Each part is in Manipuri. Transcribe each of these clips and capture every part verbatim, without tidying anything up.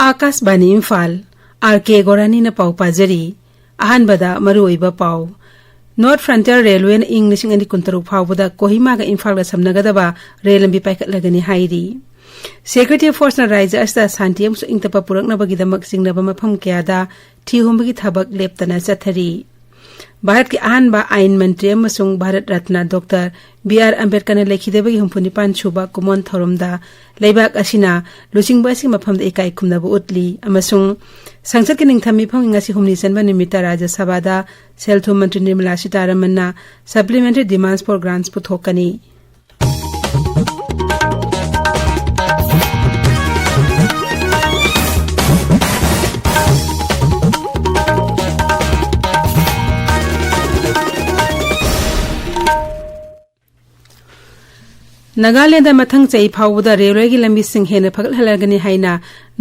ꯑꯥꯀꯥꯁꯕꯥꯅꯤ ꯏꯝꯐꯥꯜ, R K ꯒꯣꯔꯥꯅꯤꯅ ꯄꯥꯎ ꯄꯥꯖꯔꯤ꯫ ꯑꯍꯥꯟꯕꯗ ꯃꯔꯨꯑꯣꯏꯕ ꯄꯥꯎ꯫ North Frontier Railwayꯅ ꯏꯪ ꯂꯤꯁꯤꯡ ꯑꯅꯤ ꯀꯨꯟꯇꯔꯨꯛ ꯐꯥꯎꯕꯗ ꯀꯣꯍꯤꯃꯥꯒ ꯏꯝꯐꯥꯜꯒ ꯁꯝꯅꯒꯗꯕ ꯔꯦꯜ ꯂꯝꯕꯤ ꯄꯥꯏꯈꯠꯂꯒꯅꯤ ꯍꯥꯏꯔꯤ꯫ Security Forceꯅ ꯔꯥꯖ꯭ꯌ ꯑꯁꯤꯗ ꯁꯥꯟꯇꯤ ꯑꯃꯁꯨꯡ ꯏꯪ ꯇꯞꯄ ꯄꯨꯔꯛꯅꯕꯒꯤꯗꯃꯛ ꯆꯤꯡꯅꯕ ꯃꯐꯝ ꯀꯌꯥꯗ ꯊꯤꯍꯨꯝꯕꯒꯤ ꯊꯕꯛ ꯂꯦꯞꯇꯅ ꯆꯠꯊꯔꯤ꯫ ꯚꯥꯔꯠꯀꯤ ꯑꯍꯥꯟꯕ ꯑꯥꯏꯟ ꯃꯟꯇ꯭ꯔꯤ ꯑꯃꯁꯨꯡ Bharat Ratna doctor B R ꯑꯝꯕꯦꯗꯀꯔꯅ ꯂꯩꯈꯤꯗꯕꯒꯤ ꯍꯨꯝꯐꯨ ꯅꯤꯄꯥꯟ ꯁꯨꯕ ꯀꯨꯃꯣꯟ ꯊꯧꯔꯝꯗ ꯂꯩꯕꯥꯛ ꯑꯁꯤꯅ ꯂꯨꯆꯤꯡꯕ ꯑꯁꯤꯒꯤ ꯃꯐꯝꯗ ꯏꯀꯥꯏ ꯈꯨꯝꯅꯕ ꯎꯠꯂꯤ ꯑꯃꯁꯨꯡ ꯁꯪꯁꯠꯀꯤ ꯅꯤꯡꯊꯝ ꯃꯤꯐꯝꯒꯤ ꯉꯁꯤ ꯍꯨꯝꯅꯤ ꯆꯟꯕ ꯅꯨꯃꯤꯠꯇ ꯔꯥꯖ꯭ꯌ ꯁꯚꯥꯗ ꯁꯦꯜ ꯊꯨꯝ ꯃꯟꯇ꯭ꯔꯤ Nirmala ꯁꯤꯇꯥꯔꯥꯃꯟꯅ Supplementary Demands for Grants ꯄꯨꯊꯣꯛꯀꯅꯤ꯫ Nagaland ꯃꯊꯪ ꯆꯍꯤ ꯐꯥꯎꯕꯗ ꯔꯦꯜꯋꯦꯒꯤ ꯂꯝꯕꯤꯁꯤꯡ ꯍꯦꯟꯅ ꯐꯒꯠꯍꯜꯂꯒꯅꯤ ꯍꯥꯏꯅ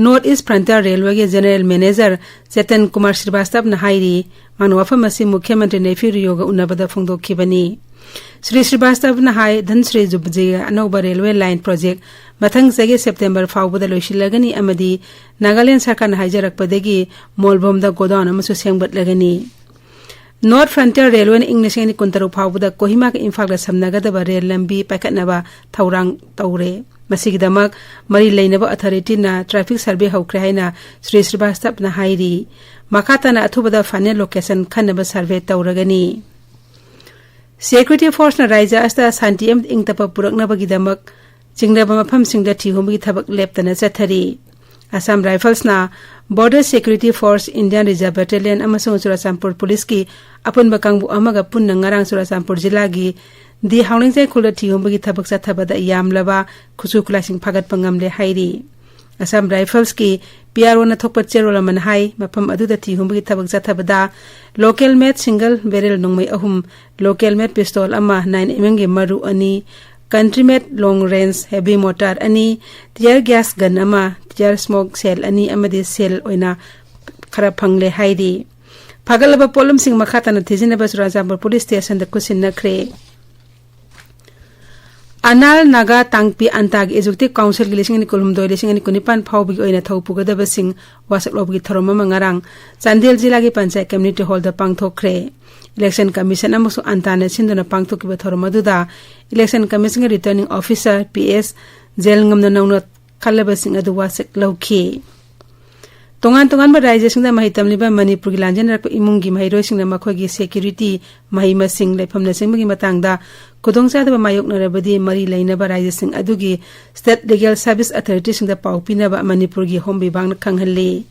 North East Frontier Railwayꯒꯤ General Manager Chetan Kumar ꯁ꯭ꯔꯤꯕꯥꯁꯇꯕꯅ ꯍꯥꯏꯔꯤ꯫ ꯃꯍꯥꯛꯅ ꯋꯥꯐꯝ ꯑꯁꯤ ꯃꯨꯈ꯭ꯌ ꯃꯟꯇ꯭ꯔꯤ ꯅꯦꯐ꯭ꯌꯨ ꯔꯤꯌꯣꯒ ꯎꯅꯕꯗ ꯐꯣꯡꯗꯣꯛꯈꯤꯕꯅꯤ꯫ ꯁ꯭ꯔꯤ ꯁ꯭ꯔꯤꯕꯥꯁꯇꯕꯅ ꯍꯥꯏ, ꯙꯟꯁ꯭ꯔꯤ ꯖꯨꯕꯖꯤꯒꯤ ꯑꯅꯧꯕ ꯔꯦꯜꯋꯦ ꯂꯥꯏꯟ ꯄ꯭ꯔꯣꯖꯦꯛ ꯃꯊꯪ ꯆꯍꯤ ꯁꯦꯞꯇꯦꯝꯕꯔ ꯐꯥꯎꯕꯗ ꯂꯣꯏꯁꯤꯜꯂꯒꯅꯤ ꯑꯃꯗꯤ ꯅꯥꯒꯥꯂꯦꯟ ꯁꯔꯀꯥꯔꯅ ꯍꯥꯏꯖꯔꯛꯄꯗꯒꯤ ꯃꯣꯜꯕꯣꯝꯗ ꯒꯣꯗꯥꯎꯟ ꯑꯃꯁꯨ ꯁꯦꯝꯒꯠꯂꯒꯅꯤ꯫ North Frontier Railwayꯅ ꯏꯪ ꯂꯤꯁꯤꯡ ꯑꯅꯤ ꯀꯨꯟꯇꯔꯨꯛ ꯐꯥꯎꯕꯗ ꯀꯣꯍꯤꯃꯥꯒ ꯏꯝꯐꯥꯜꯒ ꯁꯝꯅꯒꯗꯕ ꯔꯦꯜ ꯂꯝꯕꯤ ꯄꯥꯏꯈꯠꯅꯕ ꯊꯧꯔꯥꯡ ꯇꯧꯔꯦ꯫ ꯃꯁꯤꯒꯤꯗꯃꯛ ꯃꯔꯤ ꯂꯩꯅꯕ ꯑꯣꯊꯣꯔꯤꯇꯤꯅ traffic survey ꯍꯧꯈ꯭ꯔꯦ ꯍꯥꯏꯅ ꯁ꯭ꯔꯤ ꯁ꯭ꯔꯤꯕꯥꯁꯇꯕꯅ ꯍꯥꯏꯔꯤ꯫ ꯃꯈꯥ ꯇꯥꯅ ꯑꯊꯨꯕꯗ final location ꯈꯟꯅꯕ survey ꯇꯧꯔꯒꯅꯤ꯫ Security Forceꯅ ꯔꯥꯖ꯭ꯌ ꯑꯁꯤꯗ ꯁꯥꯟꯇꯤ ꯑꯃꯗꯤ ꯏꯪ ꯇꯞꯄ ꯄꯨꯔꯛꯅꯕꯒꯤꯗꯃꯛ ꯆꯤꯡꯅꯕ ꯃꯐꯝꯁꯤꯡꯗ ꯊꯤꯍꯨꯝꯕꯒꯤ ꯊꯕꯛ ꯂꯦꯞꯇꯅ ꯆꯠꯊꯔꯤ꯫ Assam Riflesꯅ Border Security Force, Indian Reserve Battalion ꯑꯃꯁꯨꯡ ꯆꯨꯔꯥꯆꯥꯟꯄꯨꯔ ꯄꯨꯂꯤꯁꯀꯤ ꯑꯄꯨꯟꯕ ꯀꯥꯡꯕꯨ ꯑꯃꯒ ꯄꯨꯟꯅ ꯉꯔꯥꯡ ꯆꯨꯔꯥꯆꯥꯟꯄꯨꯔ ꯖꯤꯂꯥꯒꯤ ꯗꯤ ꯍꯥꯎꯅꯤꯡꯖꯩ ꯈꯨꯜꯗ ꯊꯤꯍꯨꯝꯕꯒꯤ ꯊꯕꯛ ꯆꯠꯊꯕꯗ ꯌꯥꯝꯂꯕ ꯈꯨꯠꯁꯨ ꯈꯨꯠꯂꯥꯏꯁꯤꯡ ꯐꯥꯒꯠꯄ ꯉꯝꯂꯦ ꯍꯥꯏꯔꯤ꯫ Assam Riflesꯀꯤ P R Oꯅ ꯊꯣꯛꯄ ꯆꯦꯔꯣꯜ ꯑꯃꯅ ꯍꯥꯏ, ꯃꯐꯝ ꯑꯗꯨꯗ ꯊꯤꯍꯨꯝꯕꯒꯤ ꯊꯕꯛ ꯆꯠꯊꯕꯗ local made single barrel ꯅꯣꯡꯃꯩ ꯑꯍꯨꯝ, local made pistol ꯑꯃ, nine MMꯒꯤ ꯃꯔꯨ ꯑꯅꯤ, country made long range heavy mortar ꯑꯅꯤ, tear gas gun ꯑꯃ, tear smoke shell ꯑꯅꯤ ꯑꯃꯗꯤ shell ꯑꯣꯏꯅ ꯈꯔ ꯐꯪꯂꯦ ꯍꯥꯏꯔꯤ꯫ ꯐꯥꯒꯠꯂꯕ ꯄꯣꯠꯂꯝꯁꯤꯡ ꯃꯈꯥ ꯇꯥꯅ ꯊꯤꯖꯤꯟꯅꯕ ꯆꯨꯔꯥꯆꯥꯟꯄꯨꯔ ꯄꯨꯂꯤꯁ ꯁ꯭ꯇꯦꯁꯟꯗ ꯈꯨꯠꯁꯤꯟꯅꯈ꯭ꯔꯦ꯫ ꯑꯅꯥꯜ ꯅꯥꯒꯥ ꯇꯥꯡꯄꯤ ꯑꯟꯇꯥꯒꯤ ꯑꯦꯖꯨꯀꯦꯇꯤꯚ ꯀꯥꯎꯟꯁꯤꯜꯒꯤ ꯂꯤꯁꯤꯡ ꯑꯅꯤ ꯀꯨꯟꯍꯨꯝꯗꯣꯏ, ꯂꯤꯁꯤꯡ ꯑꯅꯤ ꯀꯨꯟꯅꯤꯄꯥꯟ ꯐꯥꯎꯕꯒꯤ ꯑꯣꯏꯅ ꯊꯧ ꯄꯨꯒꯗꯕꯁꯤꯡ ꯋꯥꯁꯛ ꯂꯧꯕꯒꯤ ꯊꯧꯔꯝ ꯑꯃ ꯉꯔꯥꯡ ꯆꯥꯟꯗꯦꯜ ꯖꯤꯂꯥꯒꯤ ꯄꯟꯆꯥꯌꯠ ꯀꯝꯃ꯭ꯌꯨꯅꯤꯇꯤ ꯍꯣꯜꯗ ꯄꯥꯡꯊꯣꯛꯈ꯭ꯔꯦ꯫ ꯏꯂꯦꯛꯁꯟ ꯀꯃꯤꯁꯟ ꯑꯃꯁꯨꯡ ꯑꯟꯇꯥꯅ ꯁꯤꯟꯗꯨꯅ ꯄꯥꯡꯊꯣꯛꯈꯤꯕ ꯊꯧꯔꯝ ꯑꯗꯨꯗ ꯏꯂꯦꯛꯁꯟ ꯀꯃꯤꯁꯟꯒꯤ ꯔꯤꯇꯔꯅꯤꯡ ꯑꯣꯐꯤꯁꯥꯔ ꯄꯤ ꯑꯦꯁ ꯖꯦꯜꯉꯝꯅ ꯅꯧꯅ ꯈꯜꯂꯕꯁꯤꯡ ꯑꯗꯨ ꯋꯥꯁꯛ ꯂꯧꯈꯤ꯫ ꯇꯣꯉꯥꯟ ꯇꯣꯉꯥꯟꯕ ꯔꯥꯖ꯭ꯌꯁꯤꯡꯗ ꯃꯍꯩ ꯇꯝꯂꯤꯕ ꯃꯅꯤꯄꯨꯔꯒꯤ ꯂꯥꯟꯖꯦꯟꯅꯔꯛꯄ ꯏꯃꯨꯡꯒꯤ ꯃꯍꯩꯔꯣꯏꯁꯤꯡꯅ ꯃꯈꯣꯏꯒꯤ ꯁꯦꯀ꯭ꯌꯨꯔꯤꯇꯤ, ꯃꯍꯩ ꯃꯁꯤꯡ, ꯂꯩꯐꯝꯅꯆꯤꯡꯕꯒꯤ ꯃꯇꯥꯡꯗ ꯈꯨꯗꯣꯡꯆꯥꯗꯕ ꯃꯥꯌꯣꯛꯅꯔꯕꯗꯤ ꯃꯔꯤ ꯂꯩꯅꯕ ꯔꯥꯖ꯭ꯌꯁꯤꯡ ꯑꯗꯨꯒꯤ ꯁ꯭ꯇꯦꯠ ꯂꯤꯒꯦꯜ ꯁꯔꯚꯤꯁ ꯑꯊꯣꯔꯤꯇꯤꯁꯤꯡꯗ ꯄꯥꯎ ꯄꯤꯅꯕ ꯃꯅꯤꯄꯨꯔꯒꯤ ꯍꯣꯝ ꯕꯤꯚꯥꯒꯅ ꯈꯪꯍꯜꯂꯤ꯫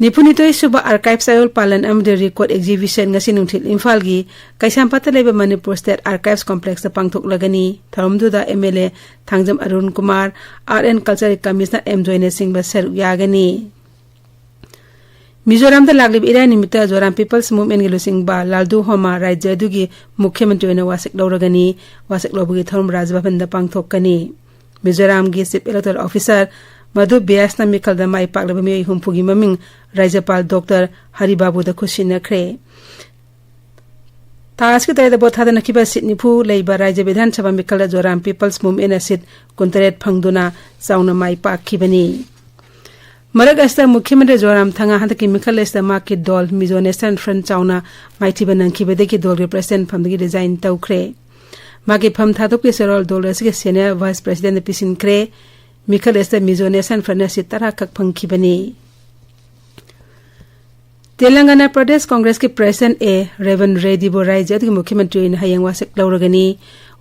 ꯅꯤꯐꯨꯅꯤꯊꯣꯏ ꯁꯨꯕ ꯑꯥꯔꯀꯥꯏꯚ ꯆꯌꯣꯜ ꯄꯥꯂꯟ ꯑꯃꯗꯤ ꯔꯦꯀꯣꯔꯗ ꯑꯦꯛꯖꯤꯕꯤꯁꯟ ꯉꯁꯤ ꯅꯨꯡꯊꯤꯜ ꯏꯝꯐꯥꯜꯒꯤ ꯀꯩꯁꯥꯝꯄꯥꯠꯇ ꯂꯩꯕ ꯃꯅꯤꯄꯨꯔ ꯁ꯭ꯇꯦꯠ ꯑꯥꯔꯀꯥꯏꯚꯁ ꯀꯣꯝꯄ꯭ꯂꯦꯛꯁꯇ ꯄꯥꯡꯊꯣꯛꯂꯒꯅꯤ꯫ ꯊꯧꯔꯝꯗꯨꯗ M L A Thangjam Arun Kumar, art and ꯀꯜꯆꯔꯒꯤ ꯀꯃꯤꯁꯅꯔ ꯑꯦꯝ ꯖꯣꯏꯅꯆꯤꯡꯕ ꯁꯔꯨꯛ ꯌꯥꯒꯅꯤ꯫ ꯃꯤꯖꯣꯔꯥꯝꯗ ꯂꯥꯛꯂꯤꯕ ꯏꯔꯥꯏ ꯅꯨꯃꯤꯠꯇ ꯖꯣꯔꯥꯝ ꯄꯤꯄꯜꯁ ꯃꯨꯚꯃꯦꯟꯠꯀꯤ ꯂꯨꯆꯤꯡꯕ ꯂꯥꯜꯗꯨ ꯍꯣꯃꯥ ꯔꯥꯖ꯭ꯌ ꯑꯗꯨꯒꯤ ꯃꯨꯈ꯭ꯌ ꯃꯟꯇ꯭ꯔꯤ ꯑꯣꯏꯅ ꯋꯥꯁꯛ ꯂꯧꯔꯒꯅꯤ꯫ ꯋꯥꯁꯛ ꯂꯧꯕꯒꯤ ꯊꯧꯔꯝ ꯔꯥꯖ ꯚꯕꯟꯗ ꯄꯥꯡꯊꯣꯛꯀꯅꯤ꯫ ꯃꯤꯖꯣꯔꯥꯝꯒꯤ ꯆꯤꯐ ꯏꯂꯦꯛꯇꯣꯔꯦꯜ ꯑꯣꯐꯤꯁꯥꯔ ꯃꯙꯨ ꯕ꯭ꯌꯥꯁꯅ ꯃꯤꯈꯜꯗ ꯃꯥꯏ ꯄꯥꯛꯂꯕ ꯃꯤꯑꯣꯏ ꯍꯨꯝꯐꯨꯒꯤ ꯃꯃꯤꯡ ꯔꯥꯖ꯭ꯌꯄꯥꯜ ꯗꯣꯛꯇꯔ ꯍꯔꯤꯕꯥꯕꯨꯗ ꯈꯨꯠꯁꯤꯟꯅꯈ꯭ꯔꯦ꯫ ꯊꯥ ꯑꯁꯤꯒꯤ ꯇꯔꯦꯠꯇ ꯚꯣꯠ ꯊꯥꯗꯅꯈꯤꯕ ꯁꯤꯠ ꯅꯤꯐꯨ ꯂꯩꯕ ꯔꯥꯖ꯭ꯌ ꯕꯤꯙꯥꯟ ꯁꯚꯥ ꯃꯤꯈꯜꯗ ꯖꯣꯔꯥꯝ ꯄꯤꯄꯜꯁ ꯃꯨꯚꯃꯦꯟꯠꯅ ꯁꯤꯠ ꯀꯨꯟꯇꯔꯦꯠ ꯐꯪꯗꯨꯅ ꯆꯥꯎꯅ ꯃꯥꯏ ꯄꯥꯛꯈꯤꯕꯅꯤ꯫ ꯃꯔꯛ ꯑꯁꯤꯗ ꯃꯨꯈ꯭ꯌ ꯃꯟꯇ꯭ꯔꯤ ꯖꯣꯔꯥꯝ ꯊꯪꯉꯥ ꯍꯟꯗꯛꯀꯤ ꯃꯤꯈꯜ ꯑꯁꯤꯗ ꯃꯍꯥꯛꯀꯤ ꯗꯣꯜ ꯃꯤꯖꯣ ꯅꯦꯁꯅꯦꯜ ꯐ꯭ꯔꯟꯠ ꯆꯥꯎꯅ ꯃꯥꯏꯊꯤꯕ ꯅꯪꯈꯤꯕꯗꯒꯤ ꯗꯣꯜꯒꯤ ꯄ꯭ꯔꯦꯁꯤꯗꯦꯟꯠ ꯐꯝꯗꯒꯤ ꯔꯤꯖꯥꯏꯟ ꯇꯧꯈ꯭ꯔꯦ꯫ ꯃꯍꯥꯛꯀꯤ ꯐꯝ ꯊꯥꯗꯣꯛꯄꯒꯤ ꯆꯦꯔꯣꯜ ꯗꯣꯜ ꯑꯁꯤꯒꯤ ꯁꯦꯅꯤꯌꯔ ꯚꯥꯏꯁ ꯄ꯭ꯔꯦꯁꯤꯗꯦꯟꯠꯅ ꯄꯤꯁꯤꯟꯈ꯭ꯔꯦ꯫ ꯃꯤꯈꯜ ꯑꯁꯤꯗ ꯃꯤꯖꯣ ꯅꯦꯁꯅꯦꯜ ꯐ꯭ꯔꯟꯠꯅ ꯁꯤꯠ ꯇꯔꯥ ꯈꯛ ꯐꯪꯈꯤꯕꯅꯤ꯫ ꯇꯦꯂꯪꯒꯥꯅꯥ ꯄ꯭ꯔꯗꯦꯁ ꯀꯣꯡꯒ꯭ꯔꯦꯁꯀꯤ ꯄ꯭ꯔꯦꯁꯤꯗꯦꯟꯠ ꯑꯦ ꯔꯦꯕꯟ ꯔꯦꯗꯤꯕꯨ ꯔꯥꯖ꯭ꯌ ꯑꯗꯨꯒꯤ ꯃꯨꯈ꯭ꯌ ꯃꯟꯇ꯭ꯔꯤ ꯑꯣꯏꯅ ꯍꯌꯦꯡ ꯋꯥꯁꯛ ꯂꯧꯔꯒꯅꯤ꯫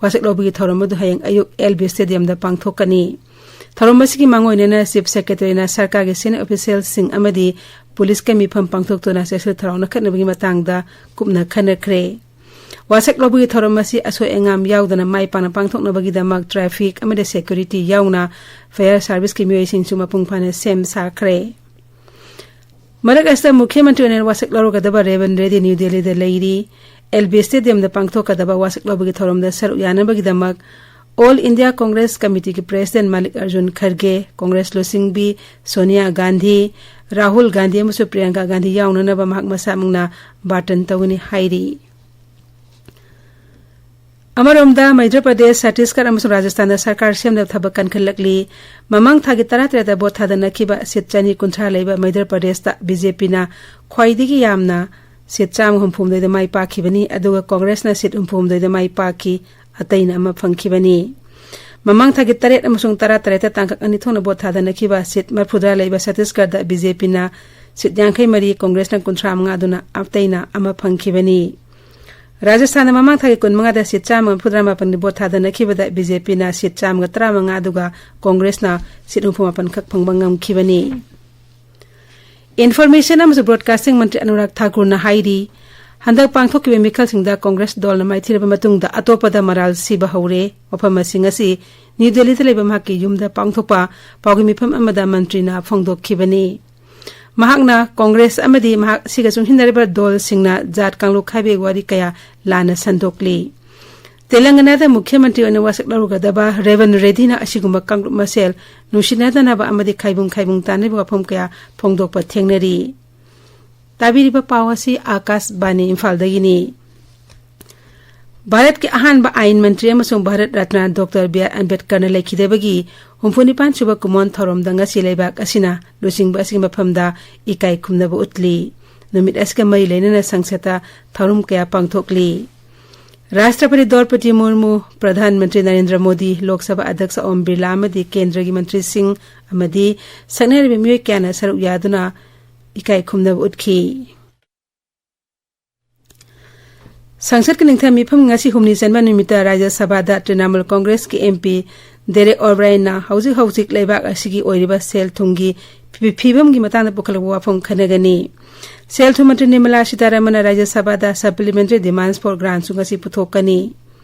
ꯋꯥꯁꯛ ꯂꯧꯕꯒꯤ ꯊꯧꯔꯝ ꯑꯗꯨ ꯍꯌꯦꯡ ꯑꯌꯨꯛ ꯑꯦꯜ ꯕꯤ ꯁ꯭ꯇꯦꯗꯤꯌꯝꯗ ꯄꯥꯡꯊꯣꯛꯀꯅꯤ꯫ ꯊꯧꯔꯝ ꯑꯁꯤꯒꯤ ꯃꯥꯡꯑꯣꯏꯅꯅ ꯆꯤꯐ ꯁꯦꯀ꯭ꯔꯦꯇꯔꯤꯅ ꯁꯔꯀꯥꯔꯒꯤ ꯁꯦꯅꯤꯌꯔ ꯑꯣꯐꯤꯁꯤꯌꯦꯜꯁꯤꯡ ꯑꯃꯗꯤ ꯄꯨꯂꯤꯁꯀ ꯃꯤꯐꯝ ꯄꯥꯡꯊꯣꯛꯇꯨꯅ ꯆꯦꯛꯁꯤꯜ ꯊꯧꯔꯥꯡ ꯂꯧꯈꯠꯅꯕꯒꯤ ꯃꯇꯥꯡꯗ ꯀꯨꯞꯅ ꯈꯟꯅꯈ꯭ꯔꯦ꯫ ꯋꯥꯁꯛ ꯂꯧꯕꯒꯤ ꯊꯧꯔꯝ ꯑꯁꯤ ꯑꯁꯣꯏ ꯑꯉꯥꯝ ꯌꯥꯎꯗꯅ ꯃꯥꯏ ꯄꯥꯛꯅ ꯄꯥꯡꯊꯣꯛꯅꯕꯒꯤꯗꯃꯛ ꯇ꯭ꯔꯥꯐꯤꯛ ꯑꯃꯗꯤ ꯁꯦꯀ꯭ꯌꯨꯔꯤꯇꯤ ꯌꯥꯎꯅ ꯐꯥꯌꯔ ꯁꯥꯔꯚꯤꯁꯀꯤ ꯃꯤꯑꯣꯏꯁꯤꯡꯁꯨ ꯃꯄꯨꯡ ꯐꯥꯅ ꯁꯦꯝ ꯁꯥꯈ꯭ꯔꯦ꯫ ꯃꯔꯛ ꯑꯁꯤꯗ ꯃꯨꯈ꯭ꯌ ꯃꯟꯇ꯭ꯔꯤ ꯑꯣꯏꯅ ꯋꯥꯁꯛ ꯂꯧꯔꯒꯗꯕ ꯔꯦꯕꯟ ꯔꯦꯗꯤ ꯅ꯭ꯌꯨ ꯗꯦꯜꯂꯤꯗ ꯂꯩꯔꯤ꯫ ꯑꯦꯜ ꯕꯤ ꯁ꯭ꯇꯦꯗꯤꯌꯝꯗ ꯄꯥꯡꯊꯣꯛꯀꯗꯕ ꯋꯥꯁꯛ ꯂꯧꯕꯒꯤ ꯊꯧꯔꯝꯗ ꯁꯔꯨꯛ ꯌꯥꯅꯕꯒꯤꯗꯃꯛ ꯑꯣꯜ ꯏꯟꯗꯤꯌꯥ ꯀꯣꯡꯒ꯭ꯔꯦꯁ ꯀꯃꯤꯇꯤꯒꯤ ꯄ꯭ꯔꯦꯁꯤꯗꯦꯟꯠ ꯃꯜꯂꯤꯛ ꯑꯔꯖꯨꯟ ꯈꯔꯒꯦ, ꯀꯣꯡꯒ꯭ꯔꯦꯁ ꯂꯨꯆꯤꯡꯕꯤ ꯁꯣꯅꯤꯌꯥ ꯒꯥꯟꯙꯤ, ꯔꯥꯍꯨꯜ ꯒꯥꯟꯙꯤ ꯑꯃꯁꯨꯡ ꯄ꯭ꯔꯤꯌꯥꯡꯀꯥ ꯒꯥꯟꯙꯤ ꯌꯥꯎꯅꯅꯕ ꯃꯍꯥꯛ ꯃꯁꯥꯃꯛꯅ ꯕꯥꯔꯇꯟ ꯇꯧꯒꯅꯤ ꯍꯥꯏꯔꯤ꯫ ꯑꯃꯔꯣꯝꯗ, ꯃꯩꯙ꯭ꯌ ꯄ꯭ꯔꯗꯦꯁ, ꯁꯠꯇꯤꯁꯒꯔ ꯑꯃꯁꯨꯡ ꯔꯥꯖꯁꯊꯥꯟꯗ ꯁꯔꯀꯥꯔ ꯁꯦꯝꯅꯕ ꯊꯕꯛ ꯀꯟꯈꯠꯂꯛꯂꯤ꯫ ꯃꯃꯥꯡ ꯊꯥꯒꯤ ꯇꯔꯥꯇꯔꯦꯠꯇ ꯚꯣꯠ ꯊꯥꯗꯅꯈꯤꯕ ꯁꯤꯠ ꯆꯅꯤ ꯀꯨꯟꯊ꯭ꯔꯥ ꯂꯩꯕ ꯃꯩꯙ꯭ꯌ ꯄ꯭ꯔꯗꯦꯁꯇ ꯕꯤ ꯖꯦ ꯄꯤꯅ ꯈ꯭ꯋꯥꯏꯗꯒꯤ ꯌꯥꯝꯅ ꯁꯤꯠ ꯆꯥꯝꯃ ꯍꯨꯝꯐꯨꯍꯨꯝꯗꯣꯏꯗ ꯃꯥꯏ ꯄꯥꯛꯈꯤꯕꯅꯤ, ꯑꯗꯨꯒ ꯀꯣꯡꯒ꯭ꯔꯦꯁꯅ ꯁꯤꯠ ꯍꯨꯝꯐꯨꯍꯨꯝꯗꯣꯏꯗ ꯃꯥꯏ ꯄꯥꯛꯈꯤ, ꯑꯇꯩꯅ ꯑꯃ ꯐꯪꯈꯤꯕꯅꯤ꯫ ꯃꯃꯥꯡ ꯊꯥꯒꯤ ꯇꯔꯦꯠ ꯑꯃꯁꯨꯡ ꯇꯔꯥꯇꯔꯦꯠꯇ ꯇꯥꯡꯀꯛ ꯑꯅꯤ ꯊꯣꯛꯅ ꯚꯣꯠ ꯊꯥꯗꯅꯈꯤꯕ ꯁꯤꯠ ꯃꯔꯤꯐꯨꯇꯔꯥ ꯂꯩꯕ ꯁꯠꯇꯤꯁꯒꯔꯗ ꯕꯤ ꯖꯦ ꯄꯤꯅ ꯁꯤꯠ ꯌꯥꯡꯈꯩ ꯃꯔꯤ, ꯀꯣꯡꯒ꯭ꯔꯦꯁꯅ ꯀꯨꯟꯊ꯭ꯔꯥ ꯃꯉꯥ, ꯑꯗꯨꯅ ꯑꯇꯩꯅ ꯑꯃ ꯐꯪꯈꯤꯕꯅꯤ꯫ ꯔꯥꯖꯁꯊꯥꯟꯗ ꯃꯃꯥꯡ ꯊꯥꯒꯤ ꯀꯨꯟꯃꯉꯥꯗ ꯁꯤꯠ ꯆꯥꯝꯃꯒ ꯃꯔꯤꯐꯨꯇꯔꯥ ꯃꯥꯄꯟꯒꯤ ꯚꯣꯠ ꯊꯥꯗꯅꯈꯤꯕꯗ ꯕꯤ ꯖꯦ ꯄꯤꯅ ꯁꯤꯠ ꯆꯥꯝꯃꯒ ꯇꯔꯥꯃꯉꯥ, ꯑꯗꯨꯒ ꯀꯣꯡꯒ꯭ꯔꯦꯁꯅ ꯁꯤꯠ ꯍꯨꯝꯐꯨ ꯃꯥꯄꯟ ꯈꯛ ꯐꯪꯕ ꯉꯝꯈꯤꯕꯅꯤ꯫ Information ꯑꯃꯁꯨꯡ Broadcasting ꯃꯟꯇ꯭ꯔꯤ ꯑꯅꯨꯔꯥꯒ ꯊꯥꯀꯨꯔꯅ ꯍꯥꯏꯔꯤ, ꯍꯟꯗꯛ ꯄꯥꯡꯊꯣꯛꯈꯤꯕ ꯃꯤꯈꯜꯁꯤꯡꯗ ꯀꯣꯡꯒ꯭ꯔꯦꯁ ꯗꯣꯜꯅ ꯃꯥꯏꯊꯤꯔꯕ ꯃꯇꯨꯡꯗ ꯑꯇꯣꯞꯄꯗ ꯃꯔꯥꯜ ꯁꯤꯕ ꯍꯧꯔꯦ꯫ ꯋꯥꯐꯝ ꯑꯁꯤ ꯉꯁꯤ ꯅ꯭ꯌꯨ ꯗꯦꯜꯂꯤꯗ ꯂꯩꯕ ꯃꯍꯥꯛꯀꯤ ꯌꯨꯝꯗ ꯄꯥꯡꯊꯣꯛꯄ ꯄꯥꯎꯒꯤ ꯃꯤꯐꯝ ꯑꯃꯗ ꯃꯟꯇ꯭ꯔꯤꯅ ꯐꯣꯡꯗꯣꯛꯈꯤꯕꯅꯤ꯫ ꯃꯍꯥꯛꯅ ꯀꯣꯡꯒ꯭ꯔꯦꯁ ꯑꯃꯗꯤ ꯃꯍꯥꯛ ꯑꯁꯤꯒ ꯆꯨꯡꯁꯤꯟꯅꯔꯤꯕ ꯗꯣꯜꯁꯤꯡꯅ ꯖꯥꯠ ꯀꯥꯡꯂꯨꯞ ꯈꯥꯏꯕꯒꯤ ꯋꯥꯔꯤ ꯀꯌꯥ ꯂꯥꯟꯅ ꯁꯟꯗꯣꯛꯂꯤ꯫ ꯇꯦꯂꯪꯒꯅꯥꯗ ꯃꯨꯈ꯭ꯌ ꯃꯟꯇ꯭ꯔꯤ ꯑꯣꯏꯅ ꯋꯥꯁꯛ ꯂꯧꯔꯨꯒꯗꯕ ꯔꯦꯚꯟ ꯔꯦꯗꯤꯅ ꯑꯁꯤꯒꯨꯝꯕ ꯀꯥꯡꯂꯨꯞ ꯃꯁꯦꯜ ꯅꯨꯡꯁꯤꯅꯗꯅꯕ ꯑꯃꯗꯤ ꯈꯥꯏꯕꯨꯡ ꯈꯥꯏꯕꯨꯡ ꯇꯥꯅꯕ ꯋꯥꯐꯝ ꯀꯌꯥ ꯐꯣꯡꯗꯣꯛꯄ ꯊꯦꯡꯅꯔꯤ꯫ ꯇꯥꯕꯤꯔꯤꯕ ꯄꯥꯎ ꯑꯁꯤ ꯑꯥꯀꯥꯁꯕꯥꯅꯤ ꯏꯝꯐꯥꯜꯗꯒꯤꯅꯤ꯫ ꯚꯥꯔꯠꯀꯤ ꯑꯍꯥꯟꯕ ꯑꯥꯏꯟ ꯃꯟꯇ꯭ꯔꯤ ꯑꯃꯁꯨꯡ Bharat Ratna doctor B R ꯑꯝꯕꯦꯗꯀꯔꯅ ꯂꯩꯈꯤꯗꯕꯒꯤ ꯍꯨꯝꯐꯨꯅꯤꯄꯥꯟ ꯁꯨꯕ ꯀꯨꯃꯣꯟ ꯊꯧꯔꯝꯗ ꯉꯁꯤ ꯂꯩꯕꯥꯛ ꯑꯁꯤꯅ ꯂꯨꯆꯤꯡꯕ ꯑꯁꯤꯒꯤ ꯃꯐꯝꯗ ꯏꯀꯥꯏ ꯈꯨꯝꯅꯕ ꯎꯠꯂꯤ꯫ ꯅꯨꯃꯤꯠ ꯑꯁꯤꯒ ꯃꯔꯤ ꯂꯩꯅꯅ ꯁꯪꯁꯠꯇ ꯊꯧꯔꯝ ꯀꯌꯥ ꯄꯥꯡꯊꯣꯛꯂꯤ꯫ ꯔꯥꯁꯇ꯭ꯔꯄꯇꯤ ꯗ꯭ꯔꯧꯄꯗꯤ ꯃꯨꯔꯃꯨ, ꯄ꯭ꯔꯙꯥꯟ ꯃꯟꯇ꯭ꯔꯤ ꯅꯔꯦꯟꯗ꯭ꯔ ꯃꯣꯗꯤ, ꯂꯣꯛ ꯁꯚꯥ ꯑꯗ꯭ꯌꯛꯁ ꯑꯣꯝ ꯕꯤꯔꯂꯥ ꯑꯃꯗꯤ ꯀꯦꯟꯗ꯭ꯔꯒꯤ ꯃꯟꯇ꯭ꯔꯤꯁꯤꯡ ꯑꯃꯗꯤ ꯁꯛꯅꯥꯏꯔꯕ ꯃꯤꯑꯣꯏ ꯀꯌꯥꯅ ꯁꯔꯨꯛ ꯌꯥꯗꯨꯅ ꯏꯀꯥꯏ ꯈꯨꯝꯅꯕ ꯎꯠꯈꯤ꯫ ꯁꯪꯁꯠꯀꯤ ꯅꯤꯡꯊꯝ ꯃꯤꯐꯝ ꯉꯁꯤ ꯍꯨꯝꯅꯤ ꯆꯟꯕ ꯅꯨꯃꯤꯠꯇ ꯔꯥꯖ꯭ꯌ ꯁꯚꯥꯗ ꯇ꯭ꯔꯤꯅꯥꯃꯨꯜ ꯀꯣꯡꯒ꯭ꯔꯦꯁꯀꯤ ꯑꯦꯝ ꯄꯤ ꯗꯦꯔꯦꯛ ꯑꯣꯕ꯭ꯔꯥꯏꯟꯅ ꯍꯧꯖꯤꯛ ꯍꯧꯖꯤꯛ ꯂꯩꯕꯥꯛ ꯑꯁꯤꯒꯤ ꯑꯣꯏꯔꯤꯕ ꯁꯦꯜ ꯊꯨꯝꯒꯤ ꯐꯤ-, ꯐꯤꯕꯝꯒꯤ ꯃꯇꯥꯡꯗ ꯄꯨꯈꯠꯂꯛꯄ ꯋꯥꯐꯝ ꯈꯟꯅꯒꯅꯤ꯫ ꯁꯦꯜ ꯊꯨꯝ ꯃꯟꯇ꯭ꯔꯤ ꯅꯤꯔꯃꯂꯥ ꯁꯤꯇꯥꯔꯥꯃꯟꯅ ꯔꯥꯖ꯭ꯌ ꯁꯚꯥꯗ Supplementary Demands for Grants ꯉꯁꯤ ꯄꯨꯊꯣꯛꯀꯅꯤ꯫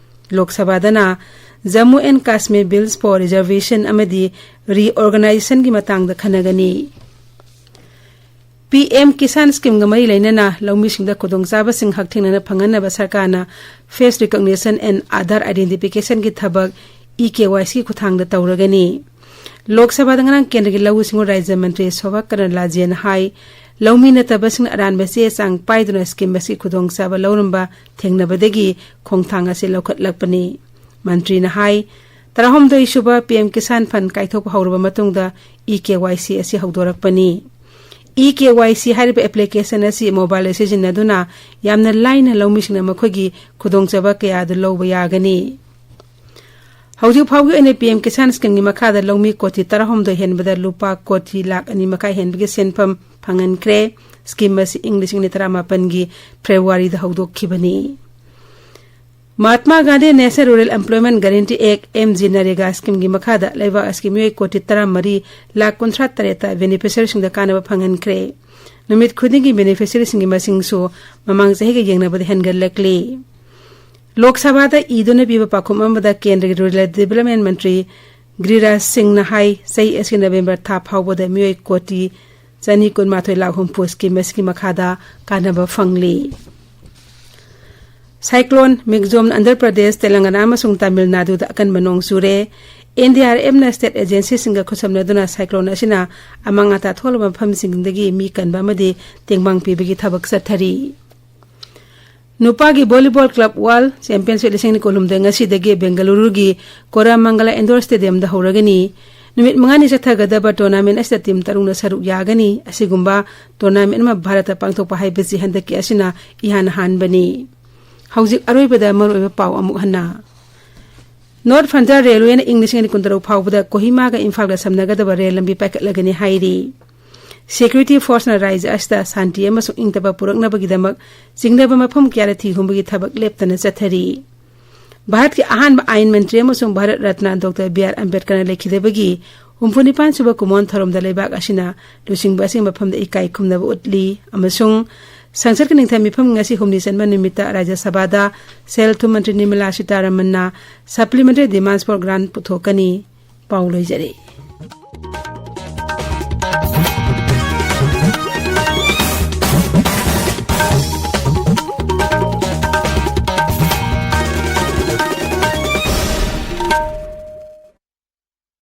ꯂꯣꯛ ꯁꯚꯥꯗꯅ Jammu and Kashmir Bills for Reservation ꯑꯃꯗꯤ Reorganizationꯒꯤ ꯃꯇꯥꯡꯗ ꯈꯟꯅꯒꯅꯤ꯫ ꯄꯤ ꯑꯦꯝ ꯀꯤꯁꯥꯟ ꯁ꯭ꯀꯤꯝꯒ ꯃꯔꯤ ꯂꯩꯅꯅ ꯂꯧꯃꯤꯁꯤꯡꯗ ꯈꯨꯗꯣꯡꯆꯥꯕꯁꯤꯡ ꯍꯛꯊꯦꯡꯅꯅ ꯐꯪꯍꯟꯅꯕ ꯁꯔꯀꯥꯔꯅ Face Recognition and Aadhaar Identificationꯒꯤ ꯊꯕꯛ E K Y Cꯒꯤ ꯈꯨꯠꯊꯥꯡꯗ ꯇꯧꯔꯒꯅꯤ꯫ ꯂꯣꯛ ꯁꯚꯥꯗ ꯉꯔꯥꯡ ꯀꯦꯟꯗ꯭ꯔꯒꯤ ꯂꯧꯎ ꯁꯤꯡꯎ ꯔꯥꯖ꯭ꯌ ꯃꯟꯇ꯭ꯔꯤ ꯁꯣꯚꯥ ꯀꯔꯟꯂꯥꯖꯦꯅ ꯍꯥꯏ, ꯂꯧꯃꯤ ꯅꯠꯇꯕꯁꯤꯡꯅ ꯑꯔꯥꯟꯕ ꯆꯦ ꯆꯥꯡ ꯄꯥꯏꯗꯨꯅ ꯁ꯭ꯀꯤꯝ ꯑꯁꯤ ꯈꯨꯗꯣꯡꯆꯥꯕ ꯂꯧꯔꯝꯕ ꯊꯦꯡꯅꯕꯗꯒꯤ ꯈꯣꯡꯊꯥꯡ ꯑꯁꯤ ꯂꯧꯈꯠꯂꯛꯄꯅꯤ꯫ ꯃꯟꯇ꯭ꯔꯤꯅ ꯍꯥꯏ, ꯇꯔꯥꯍꯨꯝꯗꯣꯏ ꯁꯨꯕ ꯄꯤ ꯑꯦꯝ ꯀꯤꯁꯥꯟ ꯐꯟ ꯀꯥꯏꯊꯣꯛꯄ ꯍꯧꯔꯕ ꯃꯇꯨꯡꯗ ꯏ ꯀꯦ ꯋꯥꯏ ꯁꯤ ꯑꯁꯤ ꯍꯧꯗꯣꯔꯛꯄꯅꯤ꯫ ꯏ ꯀꯦ ꯋꯥꯏ ꯁꯤ ꯍꯥꯏꯔꯤꯕ ꯑꯦꯄ꯭ꯂꯤꯀꯦꯁꯟ ꯑꯁꯤ ꯃꯣꯕꯥꯏꯜꯗ ꯁꯤꯖꯤꯟꯅꯗꯨꯅ ꯌꯥꯝꯅ ꯂꯥꯏꯅ ꯂꯧꯃꯤꯁꯤꯡꯅ ꯃꯈꯣꯏꯒꯤ ꯈꯨꯗꯣꯡꯆꯥꯕ ꯀꯌꯥ ꯑꯗꯨ ꯂꯧꯕ ꯌꯥꯒꯅꯤ꯫ ꯍꯧꯖꯤꯛ ꯐꯥꯎꯒꯤ ꯑꯣꯏꯅ ꯄꯤ ꯑꯦꯝ ꯀꯤꯁꯥꯟ ꯁ꯭ꯀꯤꯝꯒꯤ ꯃꯈꯥꯗ ꯂꯧꯃꯤ ꯀꯣꯇꯤ ꯇꯔꯥꯍꯨꯝꯗꯣꯏ ꯍꯦꯟꯕꯗ ꯂꯨꯄꯥ ꯀꯣꯇꯤ ꯂꯥꯈ ꯑꯅꯤ ꯃꯈꯥꯏ ꯍꯦꯟꯕꯒꯤ ꯁꯦꯟꯐꯝ ꯐꯪꯍꯟꯈ꯭ꯔꯦ꯫ ꯁ꯭ꯀꯤꯝ ꯑꯁꯤ ꯏꯪ ꯂꯤꯁꯤꯡ ꯑꯅꯤ ꯇꯔꯥꯃꯥꯄꯟꯒꯤ ꯐꯦꯕ꯭ꯔꯨꯋꯥꯔꯤꯗ ꯍꯧꯗꯣꯛꯈꯤꯕꯅꯤ꯫ Mahatma Gandhi national rural ꯑꯦꯝꯄ꯭ꯂꯣꯏꯃꯦꯟꯠ guarantee ꯑꯦꯛ, ꯑꯦꯝ ꯖꯤ ꯅꯔꯦꯒꯥ ꯁ꯭ꯀꯤꯝꯒꯤ ꯃꯈꯥꯗ ꯂꯩꯕꯥꯛ ꯑꯁꯤꯒꯤ ꯃꯤꯑꯣꯏ ꯀꯣꯇꯤ ꯇꯔꯥꯃꯔꯤ ꯂꯥꯈ ꯀꯨꯟꯊ꯭ꯔꯥ ꯇꯔꯦꯠꯇ ꯕꯦꯅꯤꯐꯤꯁꯔꯤꯁꯤꯡꯗ ꯀꯥꯟꯅꯕ ꯐꯪꯍꯟꯈ꯭ꯔꯦ꯫ ꯅꯨꯃꯤꯠ ꯈꯨꯗꯤꯡꯒꯤ ꯕꯦꯅꯤꯐꯤꯁꯔꯤꯁꯤꯡꯒꯤ ꯃꯁꯤꯡꯁꯨ ꯃꯃꯥꯡ ꯆꯍꯤꯒ ꯌꯦꯡꯅꯕꯗ ꯍꯦꯟꯒꯠꯂꯛꯂꯤ꯫ ꯂꯣꯛ ꯁꯚꯥꯗ ꯏꯗꯨꯅ ꯄꯤꯕ ꯄꯥꯎꯈꯨꯝ ꯑꯃꯗ ꯀꯦꯟꯗ꯭ꯔꯒꯤ ꯔꯨꯔꯦꯜ ꯗꯤꯕꯦꯂꯞꯃꯦꯟꯠ ꯃꯟꯇ꯭ꯔꯤ ꯒꯤꯔꯤꯔꯥꯖ ꯁꯤꯡꯅ ꯍꯥꯏ, ꯆꯍꯤ ꯑꯁꯤꯒꯤ ꯅꯕꯦꯝꯕꯔ ꯊꯥ ꯐꯥꯎꯕꯗ ꯃꯤꯑꯣꯏ ꯀꯣꯇꯤ ꯆꯅꯤ ꯀꯨꯟꯃꯥꯊꯣꯏ ꯂꯥꯈ ꯍꯨꯝꯐꯨ ꯁ꯭ꯀꯤꯝ ꯑꯁꯤꯒꯤ ꯃꯈꯥꯗ ꯀꯥꯟꯅꯕ ꯐꯪꯂꯤ꯫ ꯁꯥꯏꯀ꯭ꯂꯣꯟ ꯃꯤꯛꯖꯣꯝꯅ ꯑꯟꯙ꯭ꯔ ꯄ꯭ꯔꯗꯦꯁ, ꯇꯦꯂꯪꯒꯅꯥ ꯑꯃꯁꯨꯡ ꯇꯥꯃꯤꯜ ꯅꯥꯗꯨꯗ ꯑꯀꯟꯕ ꯅꯣꯡ ꯆꯨꯔꯦ꯫ ꯑꯦꯟ ꯗꯤ ꯑꯥꯔ ꯑꯦꯐꯅ ꯁ꯭ꯇꯦꯠ ꯑꯦꯖꯦꯟꯁꯤꯁꯤꯡꯒ ꯈꯨꯠꯁꯝꯅꯗꯨꯅ ꯁꯥꯏꯀ꯭ꯂꯣꯟ ꯑꯁꯤꯅ ꯑꯃꯥꯡ ꯑꯇꯥ ꯊꯣꯛꯂꯕ ꯃꯐꯝꯁꯤꯡꯗꯒꯤ ꯃꯤ ꯀꯟꯕ ꯑꯃꯗꯤ ꯇꯦꯡꯕꯥꯡ ꯄꯤꯕꯒꯤ ꯊꯕꯛ ꯆꯠꯊꯔꯤ꯫ ꯅꯨꯄꯥꯒꯤ ꯚꯣꯂꯤꯕꯣꯜ ꯀ꯭ꯂꯕ ꯋꯥꯔꯜ ꯆꯦꯝꯄꯤꯌꯟꯁꯤꯞ ꯂꯤꯁꯤꯡ ꯑꯅꯤ ꯀꯨꯟꯍꯨꯝꯗꯣꯏ ꯉꯁꯤꯗꯒꯤ ꯕꯦꯡꯒꯂꯨꯔꯨꯒꯤ ꯀꯣꯔꯥꯃꯪꯒꯂꯥ ꯏꯟꯗꯣꯔ ꯁ꯭ꯇꯦꯗꯤꯌꯝꯗ ꯍꯧꯔꯒꯅꯤ꯫ ꯅꯨꯃꯤꯠ ꯃꯉꯥꯅꯤ ꯆꯠꯊꯒꯗꯕ ꯇꯣꯔꯅꯥꯃꯦꯟꯠ ꯑꯁꯤꯗ ꯇꯤꯝ ꯇꯔꯨꯛꯅ ꯁꯔꯨꯛ ꯌꯥꯒꯅꯤ꯫ ꯑꯁꯤꯒꯨꯝꯕ ꯇꯣꯔꯅꯥꯃꯦꯟꯠ ꯑꯃ ꯚꯥꯔꯠꯇ ꯄꯥꯡꯊꯣꯛꯄ ꯍꯥꯏꯕꯁꯤ ꯍꯟꯗꯛꯀꯤ ꯑꯁꯤꯅ ꯏꯍꯥꯟ ꯍꯥꯟꯕꯅꯤ꯫ ꯍꯧꯖꯤꯛ ꯑꯔꯣꯏꯕꯗ ꯃꯔꯨꯑꯣꯏꯕ ꯄꯥꯎ ꯑꯃꯨꯛ ꯍꯟꯅ꯫ ꯅꯣꯔꯠ ꯐ꯭ꯔꯟꯇꯤꯌꯔ ꯔꯦꯜꯋꯦꯅ ꯏꯪ ꯂꯤꯁꯤꯡ ꯑꯅꯤ ꯀꯨꯟꯇꯔꯨꯛ ꯐꯥꯎꯕꯗ ꯀꯣꯍꯤꯃꯥꯒ ꯏꯝꯐꯥꯜꯒ ꯁꯝꯅꯒꯗꯕ ꯔꯦꯜ ꯂꯝꯕꯤ ꯄꯥꯏꯈꯠꯂꯒꯅꯤ ꯍꯥꯏꯔꯤ꯫ ꯁꯦꯀ꯭ꯌꯨꯔꯤꯇꯤ ꯐꯣꯔꯁꯅ ꯔꯥꯖ꯭ꯌ ꯑꯁꯤꯗ ꯁꯥꯟꯇꯤ ꯑꯃꯁꯨꯡ ꯏꯪ ꯇꯞꯄ ꯄꯨꯔꯛꯅꯕꯒꯤꯗꯃꯛ ꯆꯤꯡꯅꯕ ꯃꯐꯝ ꯀꯌꯥꯗ ꯊꯤ ꯍꯨꯝꯕꯒꯤ ꯊꯕꯛ ꯂꯦꯞꯇꯅ ꯆꯠꯊꯔꯤ꯫ ꯚꯥꯔꯠꯀꯤ ꯑꯍꯥꯟꯕ ꯑꯥꯏꯟ ꯃꯟꯇ꯭ꯔꯤ ꯑꯃꯁꯨꯡ Bharat Ratna doctor B R ꯑꯝꯕꯦꯗꯀꯔꯅ ꯂꯩꯈꯤꯗꯕꯒꯤ ꯍꯨꯝꯐꯨ ꯅꯤꯄꯥꯟ ꯁꯨꯕ ꯀꯨꯝꯑꯣꯟ ꯊꯧꯔꯝꯗ ꯂꯩꯕꯥꯛ ꯑꯁꯤꯅ ꯂꯨꯆꯤꯡꯕ ꯑꯁꯤꯒꯤ ꯃꯐꯝꯗ ꯏꯀꯥꯏ ꯈꯨꯝꯅꯕ ꯎꯠꯂꯤ ꯑꯃꯁꯨꯡ ꯁꯪꯁꯠꯀꯤ ꯅꯤꯡꯊꯝ ꯃꯤꯐꯝ ꯉꯁꯤ ꯍꯨꯝꯅꯤ ꯆꯟꯕ ꯅꯨꯃꯤꯠꯇ ꯔꯥꯖ꯭ꯌ ꯁꯚꯥꯗ ꯁꯦꯜ ꯊꯨꯝ ꯃꯟꯇ꯭ꯔꯤ Nirmala ꯁꯤꯇꯥꯔꯥꯃꯟꯅ supplementary demands for grant ꯄꯨꯊꯣꯛꯀꯅꯤ꯫ ꯄꯥꯎ ꯂꯣꯏꯖꯔꯦ꯫